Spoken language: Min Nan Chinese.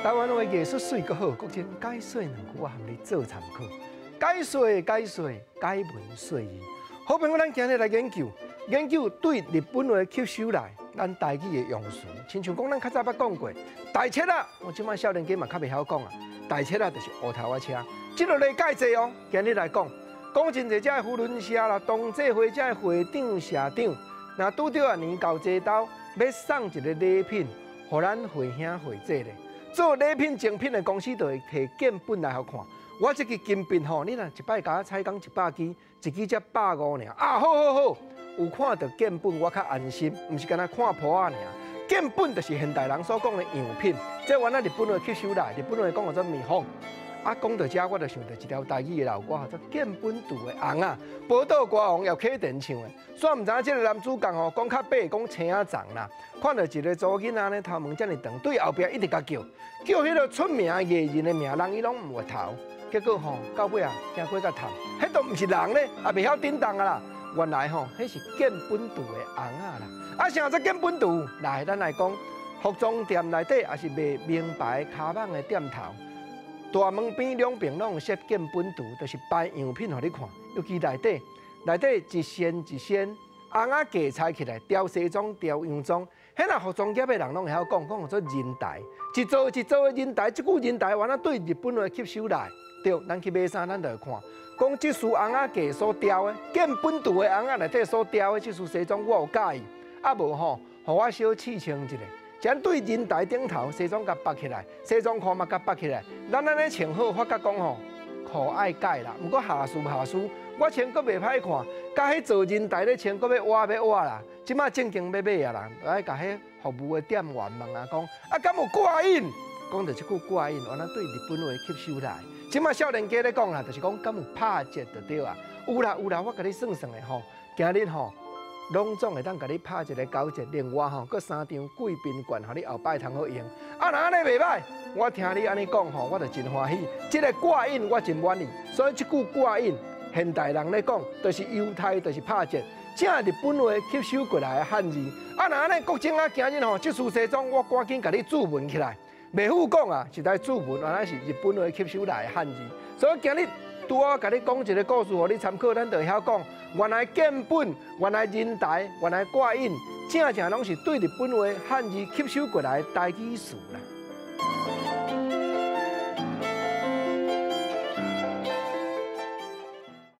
台灣話藝術媠閣好，國珍解說兩句，我含你做參考。解說解說解文說字。好朋友，咱今日來研究研究對日本話吸收來咱台語的用詞。親像講咱較早捌講過，台車仔，我這擺少年家嘛較袂曉講啊。台車仔就是烏頭仔車。這個來解濟哦，今日來講，講真濟這扶輪社啦、同濟會這會長、社長，若拄著啊年到節頭，欲送一个禮品，予咱會兄會姊咧。做禮品精品的公司就會提建本來予看。我這支金筆吼，你若一擺共我採工100支，一支才150爾。啊，好好好，有看著建本我較安心，毋是干焦看鋪仔爾。建本就是現代人所講的樣品，這原來日本話吸收來，日本話講叫做見本。啊，講到這，我就想到一條台語的老歌，叫做《建本櫥的尪仔》，寶島歌王葉啟田唱的。煞毋知影這个男主角吼，講較白，講青仔叢啦。看著一个查某囡仔呢，頭毛遮爾長，對後壁一直共叫，叫彼个出名藝人的名，人伊攏毋回頭。結果吼，到尾啊，行過較忝，彼都毋是人咧，也袂曉振動啊啦。原來吼，彼是建本櫥的尪仔啦。啊，啥做建本櫥？來，咱來講，服裝店內底也是賣名牌跤蠓的店頭。大門邊兩邊攏有設建本櫥，就是擺樣品予你看。尤其內底，內底一身一身尪仔架裁起來，雕西裝、雕洋裝。彼若服裝業的人攏會曉講，講做人台，一座一座的人台，這句人台原來對日本話吸收來。對，咱去買衫，咱就會看，講這束尪仔架所雕的，建本櫥的尪仔內底所雕的這束西裝，我有佮意。啊無吼，予我小試穿一下。這對人台頂頭西裝共縛起來，西裝褲嘛共縛起來。咱按呢穿好，發覺講吼，褲愛改啦。毋過下事下事，我穿閣袂歹看，佮彼做人台咧穿，閣欲倚欲倚啦。這擺正經欲買啊啦，愛共彼服務的店員問啊講，啊敢有掛印？講著這句掛印，原來對日本話吸收來。這擺少年家咧講啦，就是講敢有拍折就對啊。有啦有啦，我共你算算的吼，今日吼，攏總會當共你拍一个九折，另外吼，閣三張貴賓券，予你後擺通好用。啊，若按呢袂䆀，我聽你按呢講吼，我就真歡喜。這个掛印我真滿意，所以這句掛印，現代人咧講，就是猶太，就是拍折，正日本話吸收過來的漢字。啊，若按呢國珍啊，今日吼，這束西裝我趕緊共你注文起來。袂赴講啊，實在注文原來是日本話吸收來的漢字，所以今日拄好共你講一个故事，予你參考，咱就會曉講，原來建本，原來人台，原來掛印，正正攏是對日本話漢字吸收過來的台語詞啦。